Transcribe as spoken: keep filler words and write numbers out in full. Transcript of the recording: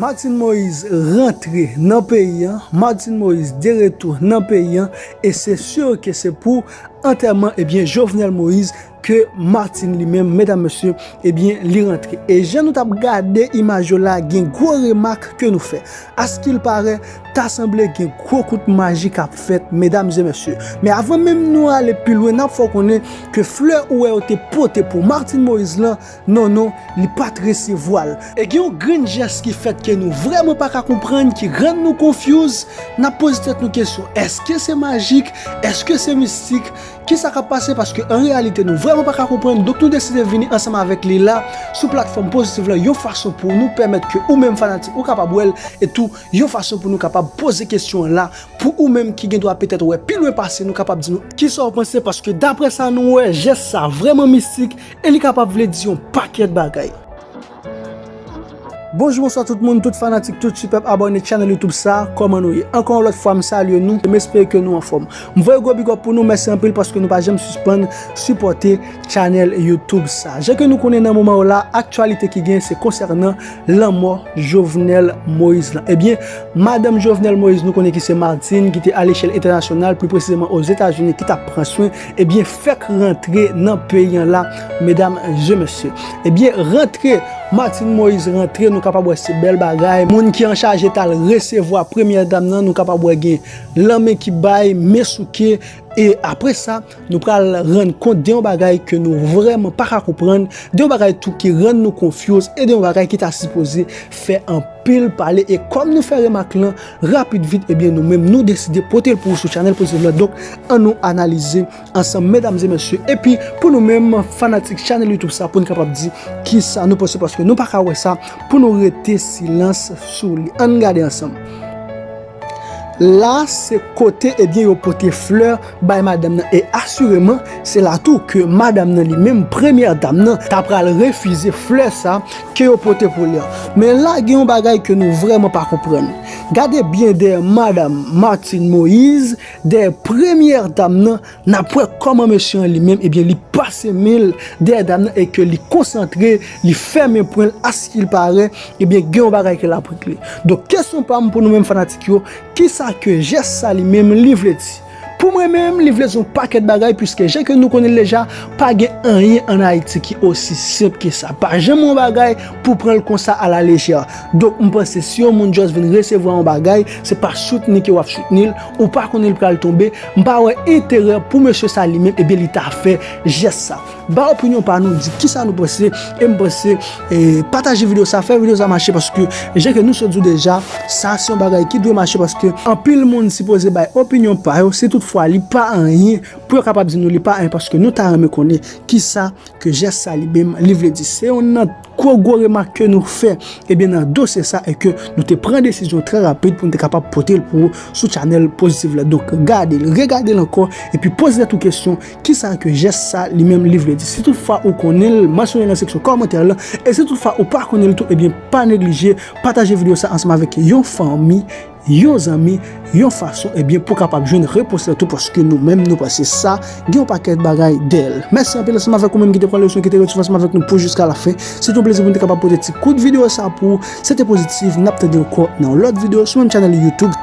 Martine Moïse rantre nan peyi an, Martine Moïse de retou nan peyi an, e se si ke se pou antèman, ebyen, Jovenel Moïse ke Martine li menm, medam, mesye, ebyen, li rantre. E jan nou t ap gade imaj yo la, gen gwo remak ke nou fè. Askilpare, ta sanble gen gwo kout maji k ap fèt, medam e mesye. Men avan menm nou ale pi lwen, n ap fè w konnen ke flè ou wè yo te pote pou Martine Moïse lan, non, non, li pa t resevwa l. E gen yon grenn jès ki fèt ke nou vrèman pa ka konprann, ki rann nou konfyouz. N ap poze tèt nou kesyon, èske se majik? Èske se mistik? Kisa k ap pase? Paske an reyalite, nou vrèman pa ka konprann. Donk, nou deside vini ansanm avèk li la, sou platfòm Pozitif la, yon fason pou nou pèmèt ke ou menm fanatik ou kapab wè l, e tou, yon fason pou nou kapab poze kesyon an la, pou ou menm ki gen dwa petèt wè pi lwen pase nou, kapab di nou kisa w panse, paske daprè sa nou wè, jès sa vrèman mistik, e li kapab vle di yon pakèt bagay. Bonjou, bonswa tout moun, tout fanatik, tout sipèp abòne channel YouTube sa, kòman nou ye? Ankò yon lòt fwa, m salye nou, e m espere ke nou anfòm. M voye gwo big up pou nou, mèsi anpil paske nou pa janm sispann sipòte channel YouTube sa. Jan ke nou konnen nan moman yo la, aktyalite ki gen se konsènan lanmò Jovenel Moïse lan. Ebyen, madanm Jovenel Moïse, nou konnen ki se Martine, ki te alechèl entènasyonal, pli presizeman Ozetazini, ki t ap pran swen, ebyen, fèk rantre nan peyi an la, medam e mesye. Ebyen, rantre, Martine Moïse rantre, nou kapab wè se bèl bagay. Moun ki anchaje t al resevwa premyè dam nan, nou kapab wè gen lanmen ki bay, men souke, e apre sa, nou pral rann kont de yon bagay ke nou vrèman pa ka konprann, de yon bagay tou ki rann nou konfyouz, e de yon bagay ki ta sipoze fè anpil pale. E kòm nou fè remak lan rapid vit, ebyen, nou menm nou deside pote l pou ou sou channel Pozitif la. Donk, ann nou analize ansanm, medam e mesye. Epi, pou nou menm fanatik channel YouTube sa, pou n kapab di kisa nou panse, paske nou pa ka wè sa pou nou rete silans sou li. Ann gade ansanm. La, se kote, ebyen, yo pote flè bay madanm nan. E asireman, se la tou ke madanm nan li menm, premyè dam nan, ta pral refize flè sa ke yo pote pou li an. Men la, gen yon bagay ke nou vrèman pa konprann. Gade byen dèyè madanm Martine Moïse, dèyè premyè dam nan, n ap wè kòman mesye an li menm, ebyen, li pase men l dèyè dam nan e ke li konsantre, li fèmen pwen l, askilpare, ebyen, gen yon bagay ke l ap regle. Donk, kesyon pa m pou nou menm fanatik yo, kisa ke jès sa li menm li vle di? Pou mwen menm, li vle di yon pakèt bagay, piske jan ke nou konnen l deja, pa gen anyen ann Ayiti ki osi senp ke sa. Pa janm yon bagay pou pran l konsa alalejè. Donk, m panse si yon moun just vin resevwa yon bagay, se pa soutni ke w ap soutni l, ou pa konnen l pral tonbe, m pa wè enterè pou mesye sa li menm, ebyen, li ta fè jès sa. Ba opinyon pa nou, di kisa nou panse, e m panse, e, pataje videyo sa, fè videyo sa mache, paske jan ke nou sot di w deja, sa se yon bagay ki dwe mache, paske anpil moun sipoze bay opinyon pa yo, si toutfwa li pa anyen, pou yo kapab di nou li pa anyen, paske nou ta renmen konnen kisa ke jès sa li menm li vle di. Se youn nan gwo gwo remak ke nou fè, ebyen, nan dosye sa, e ke nou te pran desizyon trè rapid pou nou te kapab pote l pou ou sou channel Pozitif la. Donk, gade l, regade l ankò, epi poze tèt ou kesyon, kisa ke jès sa li menm li vle di? Si toutfwa ou konnen l, mansyone l nan seksyon kòmantè la, e si toutfwa ou pa konnen l tou, ebyen, pa neglije pataje videyo sa ansanm avèk yon fanmi, yon zanmi, yon fason, ebyen, pou kapab jwenn repons la tou, paske nou menm, nou panse sa gen yon pakèt bagay dèyè l. Mèsi anpil ansanm avèk ou menm ki te pran leson, ki te ret swiv ansanm avèk nou pou jiska lafen. Se te yon plezi pou m te kapab pote ti kout videyo sa pou ou. Se te Pozitif, n ap tande ankò nan yon lòt videyo sou menm channel YouTube.